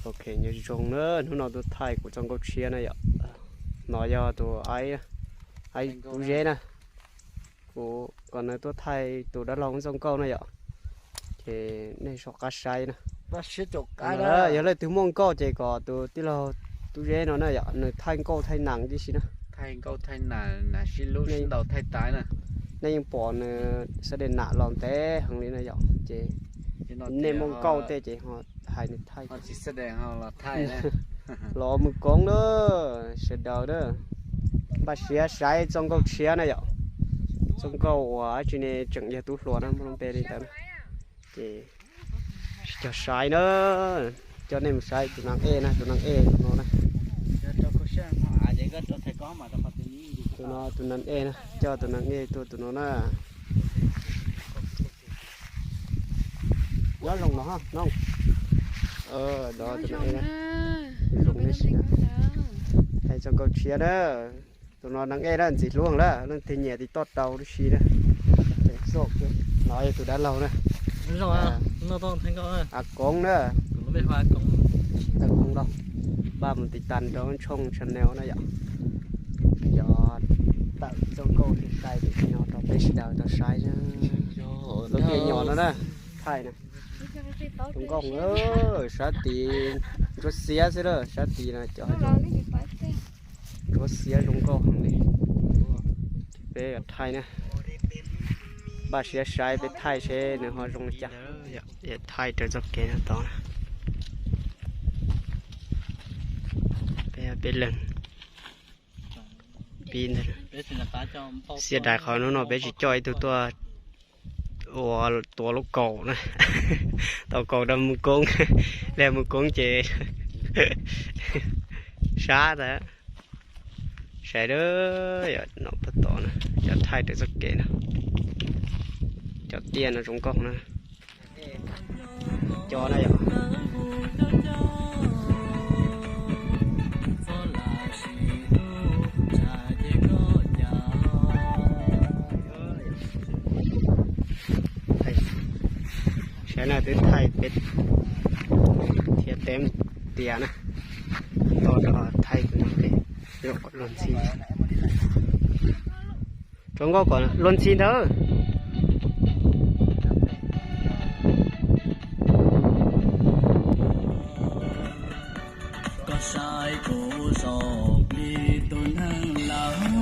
Ok, nyob zoo na, hnub no tuaj thaij kuv txoj nkauj tshiab na yom. No yog tus aib, aib Tub Zeb na. Kuv kom nws tuaj thaij tus dab laug txoj nkauj na yom. Ces nej soj qab saib na. Yog leej twg muaj nkauj ces kom tus tij laug Tub Zeb no na yom, nws thaij nkauj thaij nees tib si na. Nej yeej pom nws sab dej nam los ntev heev li na yom, ces nej muaj nkauj tej ces ho hais nws thaij. Los mus koob na, sawv daws na, npaj siab saib txoj nkauj tshiab na yom. Txoj nkauj uas dab tsi ne, tseem yog tub hluas na, muaj lub npe li ntawd na. Ces sib cog saib na, coj nej mus saib tus nas ej na, tus nas ej tus no na. Tus no tus nas ej na, coj tus nas ej tuaj tus no na. Nyob zoo no no. Tus nas ej na, zoo nej sawv daws. Thaij txoj nkauj tshiab na. Tus no nas ej na, ntxim hlub lawm, leej twg nyiam tiv toj rau tib si na. Tseem xoj, no yog tus dab laug na. A Koob na. Koob los, npaj mus tiv tas rau tshooj channel na yom. Yog tawm txoj nkauj thiaj thaij no rau peb sawv daws tau saib na. Lub tiaj nyom no na, thaij na. Tus nkauj sab tid ntsuab xiab xwb na, sab tid no cov ntsuab xiab zoo nkauj heev li. Peb thaij na, npaj siab saib peb thaij seb nws ho zoo li cas. Thaij raws txoj kev no tod. Peb, peb leeg pib ntag. Xiab dais qhov hnub no peb tsis coj ib tug tuaj ua tua lub kaus na. Tua kaus rau mus koob, li mus koob ces sab ntag. Saib, yog no puag tod na, cov thaij raws txoj kev na, cov tiaj no zoo nkauj na. Cov na yom. Saib na, twb thaij peb thiab teb tias na, to rau thaij tus no, luag ntxhi, rau nkauj kom luag ntxhi ntawd. Koj saib kuv zoo li tus neeg laus,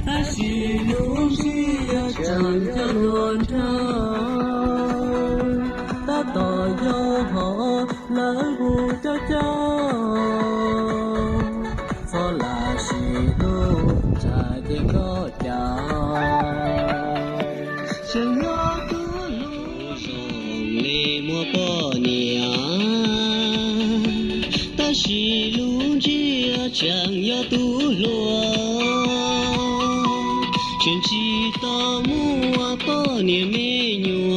tab sis lub ntsej muag tseem yog luag nraug. Tab tom yau hov lawv hu coob coob, txhob lam sim hlub tsam ces koj cas. Tseem yog tub hluas zoo li muaj poj niam, tab sis lub ntsej muag tseem yog tub hluas. Tseem tsis tau muaj poj niam me nyuam,